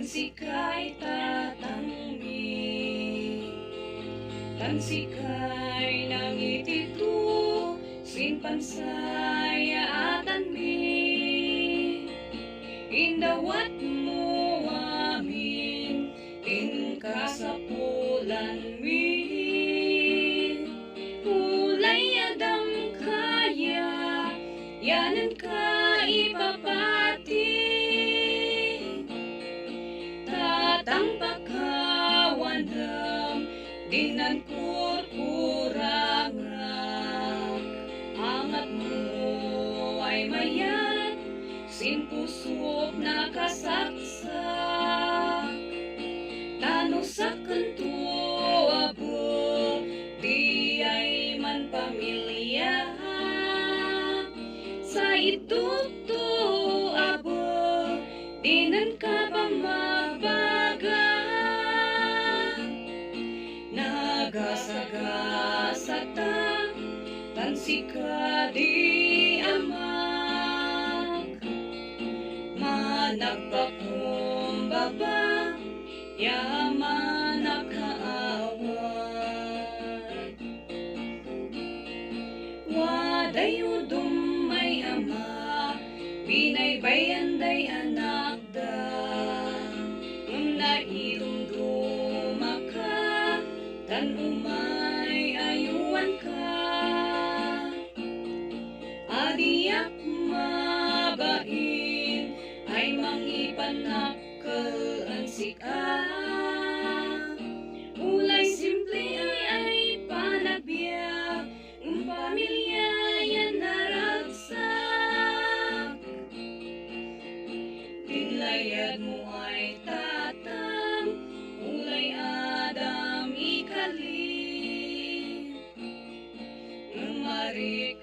Tansikay tatangmi, tansikay nangititu, sinpansaya atan mi, indawat mo amin, inkasapulan mi, ulay adam kaya, yanan ka ipapati. Tatang pagkawanam, dinan kurkurangak, angat mo ay mayat, sinpusok nakasaksak, tanusak kanto abo, di ay man pamilya, sa ituto abo, dinan ka pamabaga, nagasagasata, tansika di amak, managpakumbaba, yaman nakaawat, waday udum may ama, binaybayan day anak da, nairumduma ka, tan umay ayuan ka, adiak mabain, ay mangipanakal ansika, ulay simple ay panagbiyak, pamilya yan naragsak, pinlayad mo ay tatang, ulay adam ikalit, ngamarik